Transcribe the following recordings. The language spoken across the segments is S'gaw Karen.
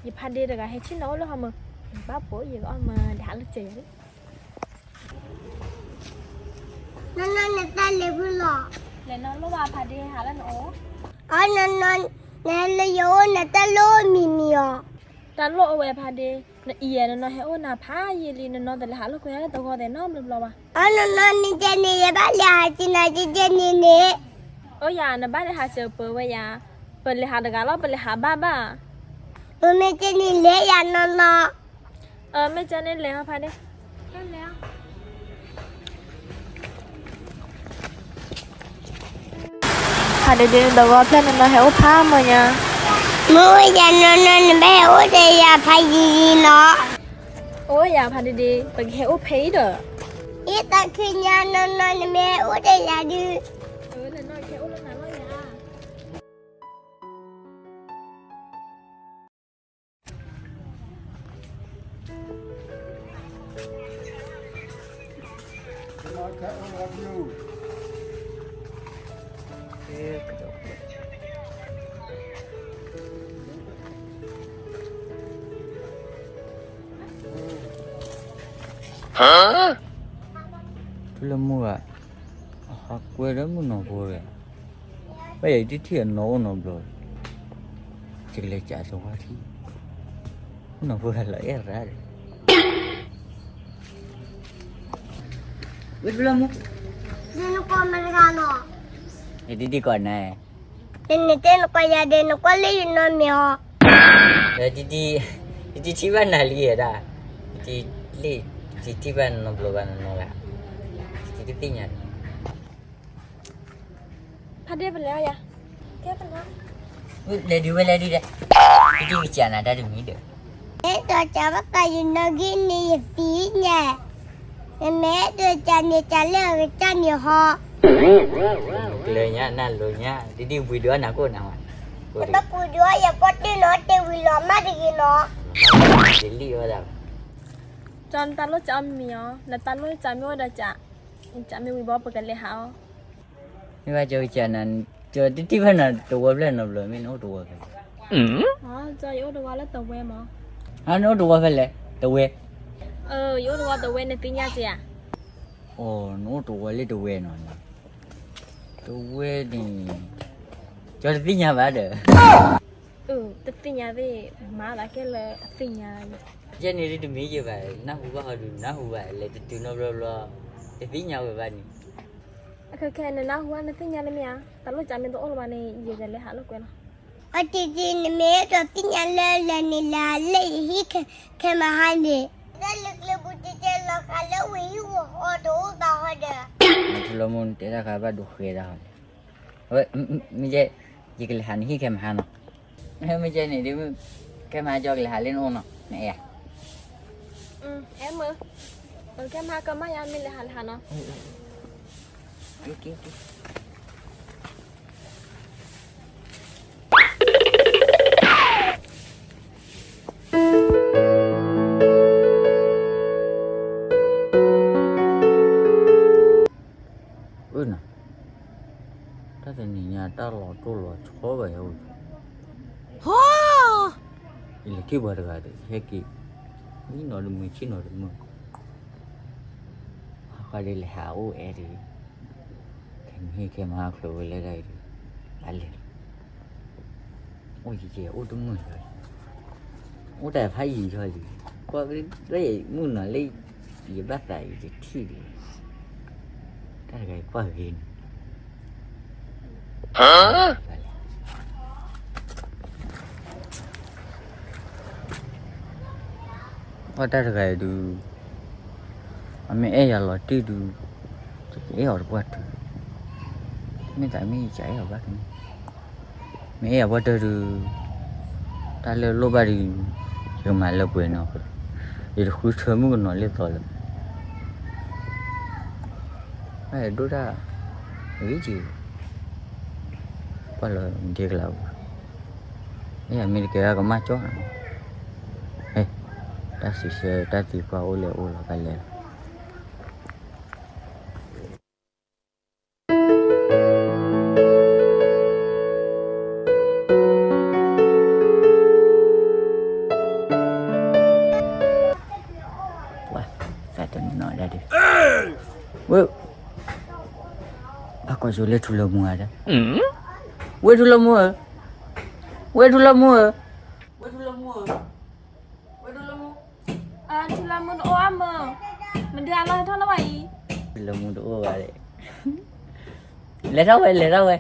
ယဖါဒ့တဂၤဟဲဆ့ၣ်နီၤအိၣ်လၢဟီမုၢ်, ဘၣ်ပိာ်ယကအီၣ်မၢဒၣ်လၢစဲးယၤလံ. နီၢ်နီၢ်နတၢ်လဲၤဖုလီၤ. လဲၤနီၢ်လိၣ်ဘၣ်ဖါဒ့ဟးလၢနအိၣ်. အီ နီၢ်နီၢ်, နဟဲလၢယအိၣ်နတၢ်လိၣ်မံၤမံၤအီၤ. တၢ်လိၣ်အိၣ်ဝဲဖါဒ့, နအံၤနီၢ်နီၢ်ဟဲအိၣ်နၤဖးယံာ်လံ နီၢ်နီၢ်တလဲၤဟးလိာ်ကွဲလၢတဂီၢ်သဲးနီတဘျီဘၣ်. အီ နီၢ်နီၢ် မ့ၢ်ကဲန့ၣ် ယဘၣ်လဲၤဟးက့ၤနၤကဲကဲန့ၣ်န့ၣ်. အိၣ်ယၤ နဘၣ်လဲၤဟးစၢၤပၢၤဝဲယၤ, ပလဲၤဟးတဂၤလီၤ ပလဲၤဟးဘၣ်ဘၣ်. မ့ၢ်ကဲန့ၣ်လဲၤယၤနီၢ်နီၢ်. မ့ၢ်ကဲန့ၣ်လဲၤဟီဖါဒ့. ဖါဒ့ဒ့ နတဂီၢ်ဖျၢၣ်နီၢ်နီၢ်ဟဲအိၣ်ဖးမၢ်ညါ. မ့ၢ်အိၣ်ယၤနီၢ်နီၢ် နဘၣ်ဟဲအိၣ်ဒီးယၤဖးယံာ်လံနီၤ. အိၣ်ယၤဖါဒ့ဒ့ ပကဟဲအိၣ်ဖဲအံၤဒီး. ယသးခုညါနီၢ်နီၢ် နမ့ၢ်ဟဲအိၣ်ဒီးယၤဒုး. ထူလၢမူဂၤ, ဟးကွဲဒီးမုၢ်နီၢ်ဖိဒီး, ဘၣ်ယၤတထံၣ်အနီၢ်အိၣ်နီတဘျီ, ယကလဲၤကးသဝီထံ, မုၢ်နီၢ်ဖိဂၤလီၤအဲၣ်ရၣ်ဒီး, ဝဲထူလၢမူ, နကိးမတၤတဂၤနီၤ, နတဒံကိးနၤ နတဲနကွၢ်ယၤဒီး နကွၢ်လၢယနီၢ်မ့ၢ်အီၤ, တဒံ, တဒံထံၣ်ဘၣ်နၤလံဒၣ်, တဒံလံ, တဒံထံၣ်ဘၣ်နီတဘျီဘၣ်နီၢ်နီၢ်ဂၤ, တဒံတသ့ၣ်ညါ, ဖါဒ့ပလဲၤအီၤယၤ, လဲၤဒုးဝဲလဲၤဒုးဒီး, တဒံကစၢ်နၤတၢ်တမံၤဒီး အဲၣ်ဒိးစံးဘၣ်သးယနီၢ်ဂံၢ်န့ၣ်ယသံညါ, နမ့ၢ်အဲၣ်ဒိးစံးန့ၣ် စံးလၢအကစၢ်န့ၣ်ဟီ, ကျၢၤညါနၢ်လိၤညါ ဒ်ဒ်ဝံၤဒုးအီၣ်နၤကိၣ်နၤဝဲ, ပတပူၤဒုးအီၣ်ယၤပီၣ်တ့ၢ်နီၤ တဲဝံၤလီၤမၢ်တဂ့ၤနီၤ, ဒ်လံၣ်ဝဲဒၣ်, ကၠီနတၢ်လိၣ်စံးအီၣ်မံၤမံၤအီၤ နတၢ်လိၣ်စံးမ့ၢ်အိၣ်ဒီးစံး, စံးမ့ၢ်ဝံၤဘီပကလဲၤဟးအီၤ မ့ၢ်ဘၣ်ကၠီကစၢ်နၤ, ကၠီတထံၣ်ဘၣ်နၤတဝီဖျၢၣ်နီတဘျီ မ့ၢ်နအိၣ်တဝီဖဲလဲၣ်, ကၠီယအိၣ်တဝီလၢတဝဲမး, နအိၣ်တဝီဖဲလဲၣ် တဝဲ, ယအိၣ်တဝီတဝဲ နသ့ၣ်ညါစ့ၢ်ဧါ, အိ နအိၣ်တဝီလၢတဝဲနီၤ, တဝဲန့ၣ်, ကၠီတသ့ၣ်ညါဘၣ်ဒီး တသ့ၣ်ညါသ့ၣ်, မၤသးကဲလၢအသ့ၣ်ညါ, ယဲန့ၣ်ဒ်တမ့ၢ်ယဘၣ် နၢ်ဟူဘၣ်ဟီဒုး နၢ်ဟူဘၣ် လဲၤတတုၤနီတဘျီဘျီ, တသ့ၣ်ညါဝဲဘၣ်န့ၣ်, အခဲခဲနနၢ်ဟူဘၣ် နသ့ၣ်ညါလၢမ့ၢ်ဧါ, တၢ်လိၣ်စံးမ့ၢ်တအိၣ်လၢၤဘၣ်န့ၣ် ယကလဲၤဟးလိာ်ကွဲလီၤ, အတံၤတံၤ နမ့ၢ်အဲၣ်ဒိးသ့ၣ်ညါလၢလဲၤန့ၣ် လဲၤလၢယဟံၣ်ခဲမဟါန့ၣ်, တၢ်လၢကျဲပူၤတဲတဲလီၤဃာ်လၢဝ့ၢ်ဟံၣ်ဝီၤဟီတအိၣ်ဘၣ်ဟီဒီး, ထူလၢမူ နတဲတၢ်ခါဘၣ်ဒိဃဲဒၣ်ဟီန့ၣ်, အဝဲ, မ့ၢ်ကဲ, ယကလဲၤဟးနဟံၣ်ခဲမဟါနီၤ, မ့ၢ်ကဲန့ၣ်ဒ်, ခဲမဟါကၠီကလဲၤဟးလၢနအိၣ်နီၤ နအဲၣ်ဧါ, အဲၣ်မး, ခဲမဟါကမၣ်ယါမ့ၢ်လဲၤဟးလဲၤဟးနီၤ, အၢနီၤ, တၢ်တနံၤညါတၢ်လီၤတိၢ်လီၤဆီဘၣ်ယၤအိၣ်, ယလဲၤထံၣ်ပှၤတဂၤဒီး ဟဲက့ၤ, မံနီၤတမုာ်ဆံၣ်နီၤတမုာ်, ဟးဃီဒ်လဲၤဟးအိၣ်အဲၣ်ဒ်, ခဲမဟါခဲမဟါချိးဝဲလၢတၢ်အံၤဒီး, ဘၣ်လဲၤ အိၣ်ယဲၢ်အိၣ်တမုာ်လီၤ, အိၣ်တၢ်ဖးယံာ်လီၤလံ, ကွၢ်က့ၤမုၢ်နီၤလၢ, ယဘၣ်သးအံၤတထံၣ်လံ, တၢ်တဂၤအံၤကွၢ်ဂ့ၤန့ၣ်, ကွၢ်တၢ်တဂၤအံၤဒုး, အမ့ၢ်အဲၣ်ယၤလီၤတံၢ်ဒုး, ယကအဲၣ်အီၤတပှၢ်တၢၢ်, မ့ၢ်သးမ့ၢ်ယကအဲၣ်အီၤဘၣ်ကန့ၣ်, မ့ၢ်အဲၣ်ယၤပှၢ်တၢၢ်ဒုး, တၢ်လၢလိၣ်ဘၣ်ဒုး, ယကမၤလၢပှဲၤနီၤ, ယတဃုထၢမုၣ်ကနီၤလၢသီလၢၤ, ဘၣ်ဒိၣ်တၢ်, ဂ့ၤက့ၤ, ကွၢ်လီၤဒ့ကလၤပူၤ, မ့ၢ်တကဲဒၣ်ကမၣ်ကၠီ, တၢ်စံးဆၢတၢ်သံကွၢ်အိၣ်လဲၣ်အိၣ်လီၤကလဲၣ်လီၤ. ဝဲ, ဘၣ်ကိးဆိလၢထူလၢမူဧါ, ဝဲထူလၢမူဧၢ, ဝဲထူလၢမူဧၢ, ဝဲထူလၢမူဧၢ, ဝဲထူလၢမူ, ထူလၢမူတအိၣ်အါမး, မဒုးအလီၢ်ထီၣ်လၢၤဘၣ်အံၤ, ထူလၢမူတအိၣ်ဘၣ်, လဲၤထီၣ်ဝဲ လဲၤထီၣ်ဝဲ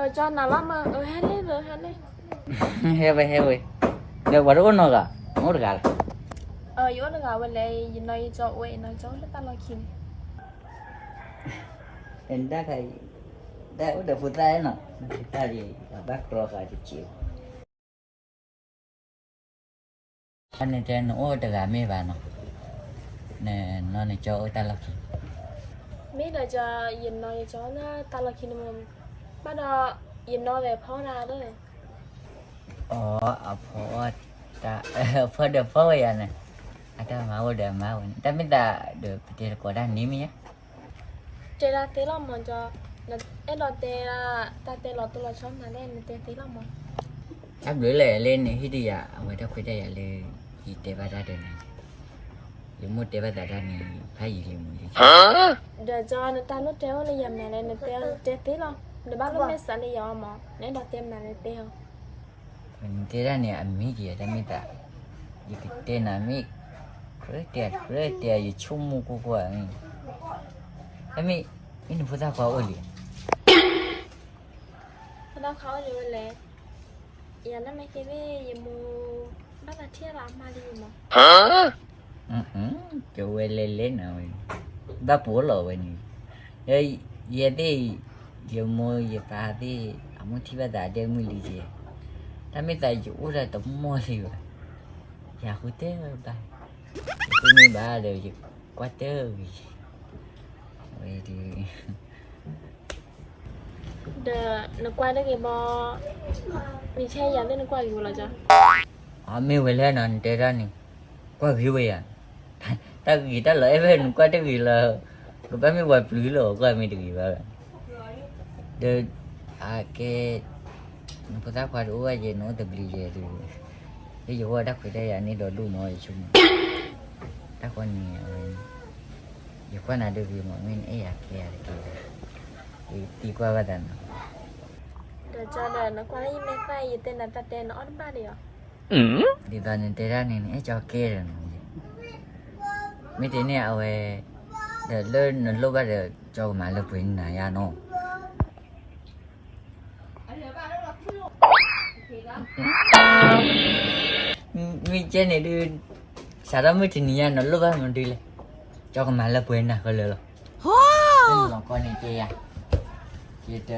ကၠီနၤလီၤမး, ဟဲလံလၢဟဲလံ, ဟဲဝဲဟဲဝဲ, ဒီးပှၤတအိၣ်နီတဂၤ, အိၣ်တဂၤလီၤ, ယအိၣ်တဂၤဝဲလဲၣ်, ယနီၢ်ယကၠီအိၣ်ဝဲ, ယနီၢ်ယကၠီအိၣ်လၢတၢ်လီၢ်ခံန့ၣ်, တၢ်ခါအံၤ, တၢ်အိၣ်ဒီးဖိသၣ်နီၤ, ဖိသၣ်အံၤ အဘၣ်ကြီဃာ်တစဲး နတဲနအိၣ်တဂၤမ့ၢ်ဘၣ်နီၤ, နနီၢ်နကၠီအိၣ်တၢ်လီၢ်ခံ, မ့ၢ်ဒီးကၠီ, ယနီၢ်ယကၠီအိၣ်တၢ်လီၢ်ခံန့ၣ်မး, ဘၣ်ဒီးယနီၢ်ဒီးဖီတၢ်လၢ, အီ, အဖီ, အဖီဒီးဖီဝဲယၤန့ၣ်, အတၢ်မၤအိၣ်ဒီးမၤဝဲန့ၣ်, တၢ်မ့ၢ်သးဒီးပတဲတကိးတၢ်န့ၣ်မ့ၢ်ဧါ တဲဒၣ်သ့လီၤမးကၠီ, အဲၣ်ဒိးတဲဒၣ်တၢ်တဲလီၤတိၢ်လီၤဆီမနုၤလဲၣ် နတဲသ့လီၤမး, တၢ်ဘျုးလၢလၢနဟ့ၣ်ဒံးယၤ အဝဲတၢ်ခွဲးတၢ်ယာ်လၢ ယတဲဘၣ်တၢ်ဒီးနၤ, ယမိၢ်တဲဘၣ်သးတၢ်န့ၣ် ဖးယံာ်လံမး, ဒီးကၠီနတၢ်လိၣ်တဲအိၣ်လၢယၤမနုၤလဲၣ် နတဲတဲသ့လီၤ, နဘၣ်လိၣ်မဲာ်ဆှးလၢယၤအီၤမး နအဲၣ်ဒိးတဲမနုၤလဲၣ်တဲအီၤ နတဲဒၣ်န့ၣ် အမ့ၢ်က့ၤတၢ်မ့ၢ်သး, ယကတဲနၤမ့ၢ်, ကြၢးတဲကြၢးတဲ ယဆိကမိၣ်ကွၢ်ကွၢ်, တၢ်မ့ၢ်, မ့ၢ်နဖိသၣ်ခွါအိၣ်လံ, ဖိသၣ်ခွါအိၣ်လံဝဲလဲၣ်, ယၤနမ့ၢ်က့ၤမ့ၢ်ယမိၢ်, ဘၣ်သးထံၣ်အသးအမါလံမး ကဝဲလဲၤလဲၤနၤဝဲ, ဘၣ်ပိာ်လီၤဝဲန့ၣ်, ယဲသ့ၣ်, ယမိၢ်ယပၢ်သ့ၣ်, အမိၢ်ထံၣ်ဘၣ်သးဒဲမုၢ်လံက့ၤ, တၢ်မ့ၢ်သးယအိၣ်ဒၣ်တမီၢ်လံဘၣ်, ယဃုတဲဘၣ်, ယဃုမ့ၢ်ဘၣ်ဒီးယကွၢ်တၢ်ဝံၤ, ဝဲဒၣ် ဒီးနကွၢ်တဂ့ၤဘၣ်, နဆဲးယၤသ့ၣ်နကွၢ်ဂ့ၤဝဲလီၤကၠီ, အမ့ၢ်ဝဲလဲၣ်နီၤ နတဲဒၣ်န့ၣ်, ကွၢ်ဂ့ၤဝဲယၤ, တၢ်ဂ့ၤတၢ်လီၤအဲၣ်ဖဲနကွၢ်တဂ့ၤလီၤ, ကဘၣ်မ့ၢ်ပှၤပျုၤလီၤ ကွၢ်မ့ၢ်တဂ့ၤဘၣ်, ဒီး, အကဲ, နဖိသၣ်ခွါတအိၣ်ဘၣ်ယဲ နအိၣ်တဘျုးယဲ, လၢယဂီၢ်တၢ်ခွဲးတၢ်ယာ်န့ၣ်ဒီးဒိၣ်မးယဆိကမိၣ်, တၢ်ဃီန့ၣ်, ယကွၢ်နၤတဂ့ၤမး မ့ၢ်နအဲၣ်ယၤကဲယၤတက့ၢ်, ယသံကွၢ်ဘၣ်သးနီၤ, ဒီးကၠီဒီးနကွၢ်လၢယမဲာ်သၣ်အံၤ ယတဲနၤတၢ်တဲနအီၣ်တဘၣ်ဒံးဧါ, ဒ်သိးနတဲဒၣ်န့ၣ် နအဲၣ်ကၠီကဲဒီးနီၤ, မ့ၢ်တဲန့ၣ်အဝဲ, ဒီးလၢနလိၣ်ဘၣ်ဒီး ကၠီကမၤလၢပှဲၤန့ၢ်နၤယါနီၤ မ့ၢ်ကဲန့ၣ်ဒုး, စးထီၣ်မုၢ်တနံၤညါ နလိၣ်ဘၣ်မနုၤလဲၣ်, ကၠီကမၤလၢပှဲၤနၤဃၢလၢာ်လီၤ, လၢနလီၤကီန့ၣ်ကဲယၤ, ယတ,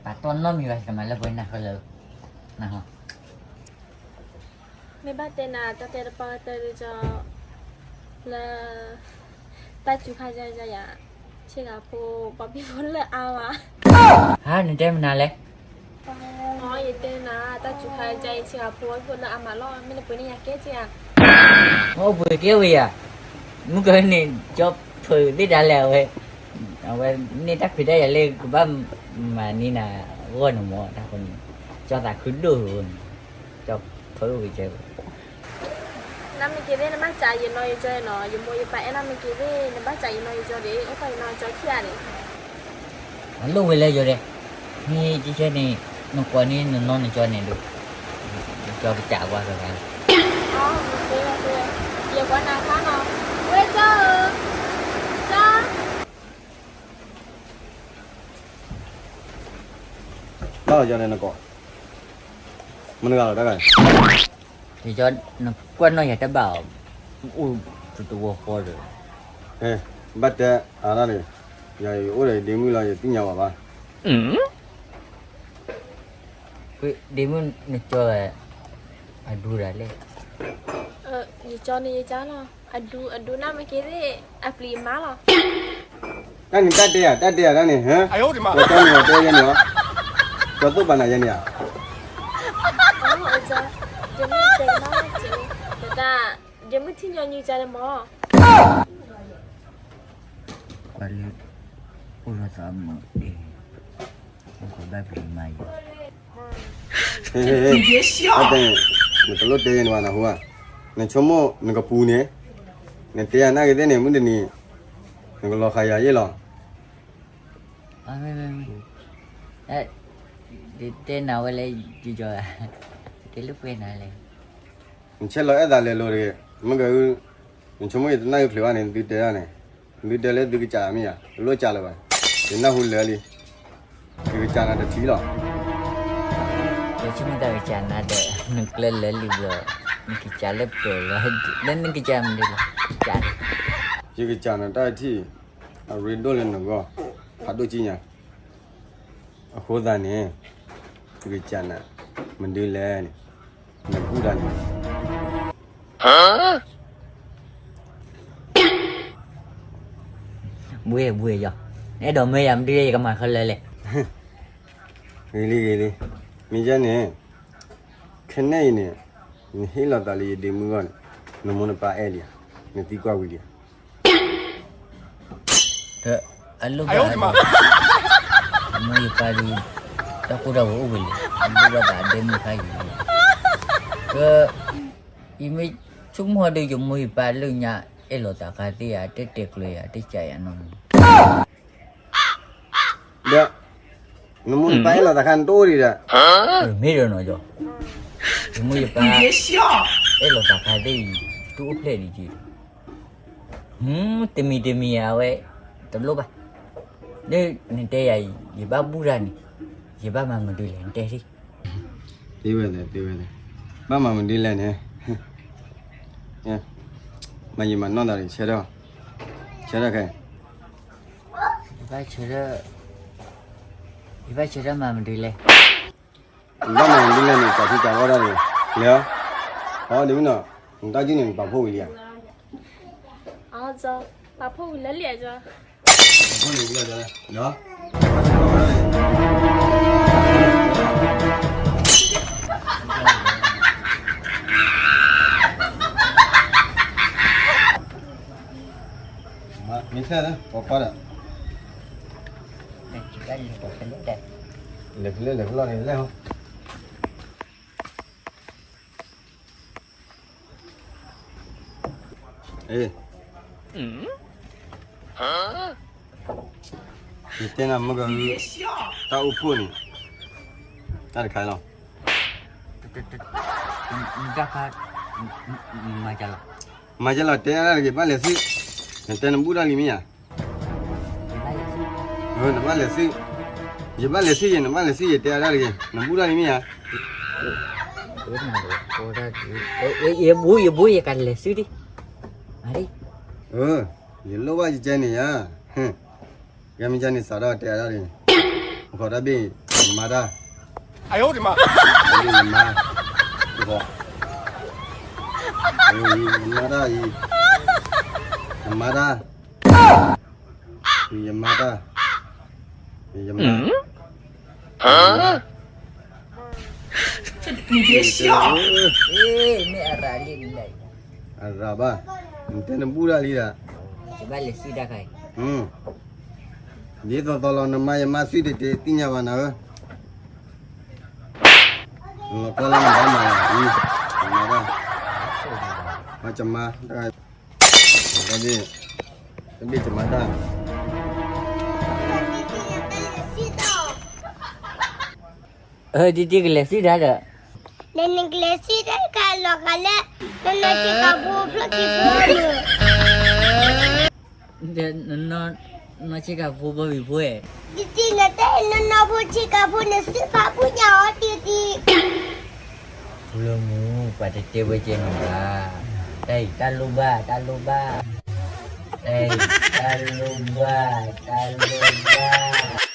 ပာ်တီၢ်နီတမံၤဘၣ် ယကမၤလၢပှဲၤနၤဃၢလၢာ်လီၤ, နဟီ မ့ၢ်ဘၣ်တဲနၤ တၢ်တဲတပၢ်တၢ်ဒုးကၠီ, လၢ, တၢ်စူၤခါယၤယၤယၤ, ဆ့ကၤဖိ, ပှၤပံၤဖိလၢအါမး, ဟါ နတဲမနုၤလဲၣ်, အီ ယတဲနၤ တၢ်စူၤခါယၤယၤ ဆ့ကၤဖိ ပှၤပံၤဖိလၢအါမးလီၤ မ့ၢ်နပှ့ၤန့ၢ်ယၤကဲကဲဧါ, အိၣ်ပှ့ၤကဲဝဲယၤ, မုၢ်ကနံၤ ကၠီဖုးသ့ၣ်ဒၣ်လဲာ်အဝဲ, အဝဲန့ၣ်တၢ်ခွဲးတၢ်ယာ်လၢကဘၣ်မၤန့ၢ်နၤအဂီၢ်န့ၣ်မး တၢ်ဃီန့ၣ်, ကၠီသးခုဒိၣ်ဧိၤန့ၣ်, ကၠီဖုးဝဲကဲဝဲ နမ့ၢ်က့ၤသ့ၣ် နဘၣ်စးယနီၢ်ယကၠီနီၤ, ယမိၢ်ယပၢ်အဲၣ်နမ့ၢ်က့ၤသ့ၣ် နဘၣ်စးယနီၢ်ယကၠီဒီး အိၣ်ခိးယနီၢ်ယကၠီခံဂၤန့ၣ်, အလိၣ်ဝဲလၢယိၤဒဲး, မ့ၢ်ကဲန့ၣ်, နကွၢ်န့ၢ်နနီၢ်နကၠီန့ၣ်ဒီး, ယကၠီကစးကွၢ်ကဂၤလီၤ, ယကွၢ်နၤခါနီၤ, ဝဲကၠီဧၢ, ကၠီ ဘၣ်လီၤကၠီန့ၣ်နကိး, မနုၤဂၤလီၤတၢ်ဂၤ, နကွၢ်နီၢ်ယၤတဘၣ်အီၤ, အိၣ်တဝီဃီဒီး, ဘၣ်တဲအါဒၣ်န့ၣ်, ယၤယအိၣ်ဒီးဒ့မုၣ်လီၤ ယသ့ၣ်ညါဝဲဘၣ်, ဒ့မုၣ်နကၠီဝဲ, အဒူဒၣ်လဲၣ်, ယကၠီန့ၣ်ယကၠီလီၤ, အဒူအဒူနမ့ၢ်က့ၤသ့ၣ် အပျံၤအမါလီၤ တၢ်န့ၣ်တၢ်တဲယၤ တၢ်တဲယၤတၢ်န့ၣ်, ပှၤကၠီန့ၣ်ပှၤတဲယဲန့ၣ်လီၤ, ကၠီသိၣ်ပာ်နၤယဲန့ၣ်ဧါ, ဒ့မုၣ်တဲကမၣ်က့ၤ, ဒ်မုၢ်ထံၣ်ညီနုၢ်ကၠီန့ၣ်မး, ပှၤလၢ, အိၣ်လီၤသးမုာ်အံၤ, မ့ၢ်ကဘၣ်ပျံၤမါယၤ, ဟ့ၣ် ဟ့ၣ် ဟ့ၣ်, အတဲ, နတလိၣ်တဲယဲန့ၣ်ဘၣ် နဟူဧါ, နဆိကမိၣ်နကပူၤန့ၣ်, နတဲယၤနာ်က့ၤသ့ၣ်န့ၣ် မုၢ်တနံၤ, နကလီၤဃာ်ယၤယ့ၢ်လီၤ. မ့ၢ်, မ့ၢ်, မ့ၢ်, တဲနၤဝဲလဲၣ်, ယကီ, တဲလၢပှဲၤနၤလဲၣ်. နဆဲးလီၤအဲၣ်သးလဲၤလိၤတဂ့ၤ, မ့ၢ်က, နဆိကမိၣ်ယတနၢ်ဟူချုးဘၣ်န့ၣ် သုတဲဒၣ်န့ၣ်, သုတဲလၢသုကစၢ်မ့ၢ်ဧါ, တလိၣ်စၢ်လၢၤဘၣ်, ယနၢ်ဟူလၢာ်လံ, ယကစၢ်နၤတထံၣ်လီၤ. ယဆိကမိၣ်တၢ်ကစၢ်နၤဒီး နကျဲလၢာ်လံဘျီ, နကစၢ်လၢပှဲၤလီၤ, လၢနကစၢ်မနုၤလီၤ, ကစၢ်, ယကစၢ်နၤတၢ်ထံၣ်, အရ့ဒိၣ်လၢနဂီၢ်, ဖးဒိၣ်ကံညါ, အဃိသတးန့ၣ်, ယကစၢ်နၤ, မဒုလဲၣ်န့ၣ်, နဘူၣ်တၢ်န့ၣ် ဘှ့ၣ်ဘှ့ၣ်ယီၤ, အဲၣ်ဒိးမၢယၤမဒုလဲၣ် ယကမၤခဲလၢာ်လဲၣ်. ဂ့ၤလံ ဂ့ၤလံ, မ့ၢ်ယဲန့ၣ်, ခဲနဲၣ်အံၤန့ၣ်, နဟ့ၣ်လီၤသးလၢယဒ့မုၣ်ဂီၢ်န့ၣ်, နမိၢ်နပၢ်အဲၣ်လံဧါ, နသံကွၢ်ဝံၤလံဧါ. အလိၣ်ဘၣ်, ယမိၢ်ယပၢ်ဒီး, တၢ်ကိၢ်တၢ်ဂီၤအိၣ်ဝဲလံ, အလိၣ်ဘၣ်သးဒ့မုၣ်ဖးယံၤလံ, က, ယမ့ၢ်ဆိကမိၣ်ဒီးယမိၢ်ယပၢ်လၢညါ, အဲၣ်လီၤသးခါသ့ၣ်ဧါ, တတဲကျၢၤဧါ, တစံးယၤနီတမံၤ ဒီး, နမိၢ်နပၢ်အဲၣ်လီၤသးခါန့ၣ်တအိၣ်ဒံးဒီး, မ့ၢ်ဒီးနီၤ, ယမိၢ်ယပၢ်, အဲၣ်လီၤသးခါသ့ၣ်အံၤ, တအိၣ်ဖျဲၣ်ဒံးက့ၤ, တမံၤတမံၤအဝဲ, တလိၣ်ဘၣ်, လၢနတဲယၤအံၤ ယဘၣ်ဘူၣ်တၢ်န့ၣ်, ယဘၣ်မၤမနုၤလဲၣ် နတဲဒၣ်, သ့ဝဲလဲၣ် သ့ဝဲလဲၣ်, ဘၣ်မၤမနုၤလဲၣ်န့ၣ်, မၤယံာ်မၤနီၢ်သးဒီး ဆၢထၢၣ်, ဆၢထၢၣ်ခဲ, ယဘၣ်ဆၢထၢၣ်, ယဘၣ်ဆၢထၢၣ်မၤမနုၤလဲၣ်, နဘၣ်မၤမနုၤလဲၣ်န့ၣ် ကးထံကးကီၢ်တၢ်န့ၣ်, လဲၤ, ဟီဒ်မ့ၢ်နီၤ, နတၢ်ကၠုၢ်န့ၣ် နပာ်ဖှိၣ်ဝံၤလံဧါ, ပာ်ဖှိၣ်ဝံၤလၢလံဧါ, ပာ်ဖှိၣ်ဝံၤလံဧါ, မ့ၢ်ထဲလၢ ပှၤခွါဒီး, လဲၤဖဲလဲၣ် လဲၤဖဲလဲၣ်န့ၣ်လဲၣ်ဟီ, အ့, ယတဲနၤမ့ၢ်က, တၢ်အိၣ်ဖှိၣ်န့ၣ်, တၢ်တခါလီၤ, တၢ်ခါ, မၤကလီၤ, မၤကလီၤ တဲအါဒၣ်တဂ့ၤ ဘၣ်လဲၤဆူ, နတဲနဘူၣ်တၢ်လံမ့ၢ်ဧါ, နဘၣ်လဲၤဆူ, ယဘၣ်လဲၤဆူယဲ နဘၣ်လဲၤဆူယဲ တဲအါဒၣ်တဂ့ၤ နဘူၣ်တၢ်လံမ့ၢ်ဧါ, ယဘူၣ် ယဘူၣ် ယကလဲၤဆူဒံး, ယလိၣ်ဘၣ်ယကဲန့ၣ်ယါ, ကဲမ့ၢ်ကဲန့ၣ် စးထီၣ်တဲအါဒၣ်တဂ့ၤ, ပခီၣ်တၢ်ဘ့ၣ်, ယမါတၢ်, ယမါ, ယမါ, ယမါတၢ်အံၤ, ယမါတၢ်, ယမါ, ယမါ, မ့ၢ်အရၤလံ, အရၤဘၣ်, နတဲနဘူၣ်တၢ်လံဒၣ်, ယဘၣ်လဲၤဆူတၢ်ခါအံၤ, ဒ်သိးသိးလီၤ နမါယမါဆူၣ်တတဲသ့ၣ်ညါဘၣ်နၤဧၢ, လီၤကီလၢနဘၣ်မၤလီၤ, ယမါတၢ်, ယမါ, တၢ်ဘ့ၣ်, တၢ်ဘ့ၣ်ယမါတၢ်, ဒ်တံၢ်ကလဲၤဆူတၢ်ဒီး, နနကလဲၤဆူတၢ်တခါလီၤဂာ်လၢ, နနီၢ်ဆ့ကၤဖိဖျီၣ်က့ၤဖိန့ၣ်, နနီၢ်ဆ့ကၤဖိဘၣ်ဝံၤဖိ, ဒ်တံၢ်နတဲနနီၢ်ဖိဆ့ကၤဖိန့ၣ် စံးဖးဖှူညါအီၤတံၢ်တံၢ်, ဖူလၢမူ, ပှၤတတဲဝဲကဲန့ၣ်ဘၣ်, တၢ်အံၤ တၢ်လိၣ်ဘၣ် တၢ်လိၣ်ဘၣ်, တၢ်အံၤ တၢ်လိၣ်ဘၣ် တၢ်လိၣ်ဘၣ်